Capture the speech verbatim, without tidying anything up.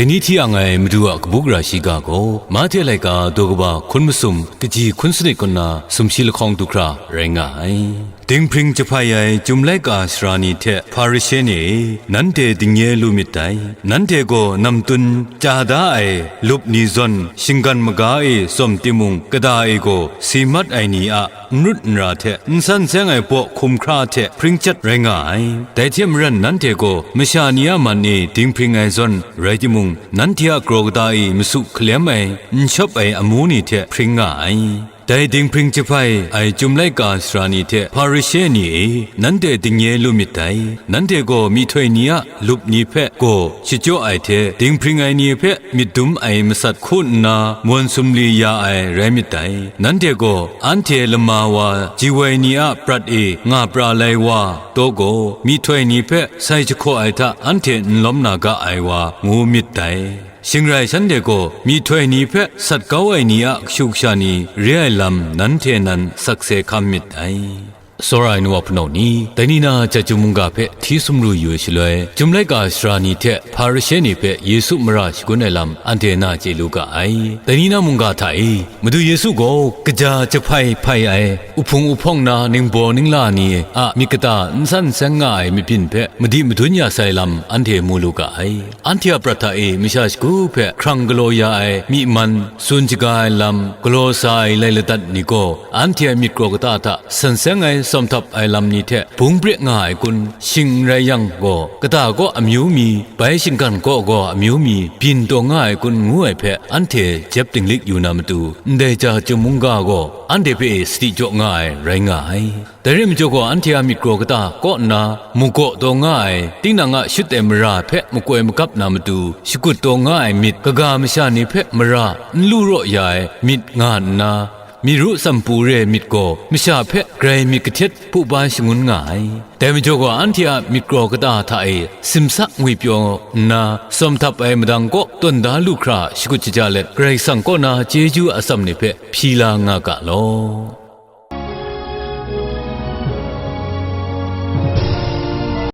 Dai ni hti ang ai Madu a kabu gara shiga gaw, Mahte laika daw kaba hkun masum kaji hkun sanit kaw na sumshi lahkawng du hkra rai nga ai. Dinghpring jahpai ai Chyum laika sara ni hte Hparishe ni e, nanhte dingnye lu myit dai. Nanhte gaw namtun chya da ai lup ni zawn shinggan maga e tsawm timung, kata e gaw si mat ai ni a n rut n ra hte n san seng ai baw hkum hkra hte hpring chyat rai nga ai. Dai hte maren nanhte gaw masha ni a man e dinghpring ai zawn rai timung, nanhte a kraw kata e masu hkalem ai, n shawp ai amu ni hte hpring nga ai. Dai dinghpring jahpai ai Chyum laika sara ni hte Hparishe ni e, nanhte dingnye lu myit dai. Nanhte gaw myihtoi ni a lup ni hpe gaw shachyaw ai hte, dinghpring ai ni hpe myit dum ai masat hku nna mawn sumli ya ai rai myit dai. Nanhte gaw anhte lama wa ji woi ni a prat e nga pra lai wa taw gaw, myihtoi ni hpe sai jahkaw ai hta anhte n lawm na ga ai wa ngu myit dai. Shing rai shanhte gaw myihtoi ni hpe sat kau ai ni a kashu kasha ni re ai lam nanhte nan sakse hkam myit dai. Tsawra ai nu wa hpunau ni, dai ni na Chyum mungga hpe hti sumru yu ai shaloi, Chyum laika sara ni hte Hparishe ni hpe Yesu mara shagun ai lam anhte na chye lu ga ai. Dai ni na mungga hta e, Madu Yesu gaw kaja jahpai hpai ai, uhpung uhpawng na ningbaw ningla ni a myit kata n san seng nga ai mabyin hpe madi madun ya sai lam anhte mu lu ga ai. Anhte a prat hta e masha shagu hpe hkrang galaw ya ai myi man tsun shaga ai lam galaw sa ai lai ladat ni gaw, anhte a myit kraw kata hta san seng ai tsawm htap ai lam ni hte bung pre nga ai kun, shing n rai yang gaw, kata kaw amyu mi, bai shinggan kaw gaw amyu mi byin taw nga ai kun ngu ai hpe anhte jep dinglik yu na matu, ndai ja Chyum mungga gaw anhte hpe e sadi jaw nga ai rai nga ai. Dai rai majaw gaw, anhte a myit kraw kata kaw nna magaw taw nga ai, tinang a shut ai mara hpe makoi magap na matu, shakut taw nga ai myit, kaga masha ni hpe mara n lu raw ya ai myit nga nna, myi ru sampu re ai myit gaw masha hpe grai myit kahtet hpuba shangun nga ai. Dai majaw gaw, anhte a myit kraw kata hta e simsa ngwipyaw nna, tsawm htap ai madang kaw tawn da lu hkra shakut shaja let, Karai Kasang kaw na chyeju atsam ni hpe hpyi la nga ga law.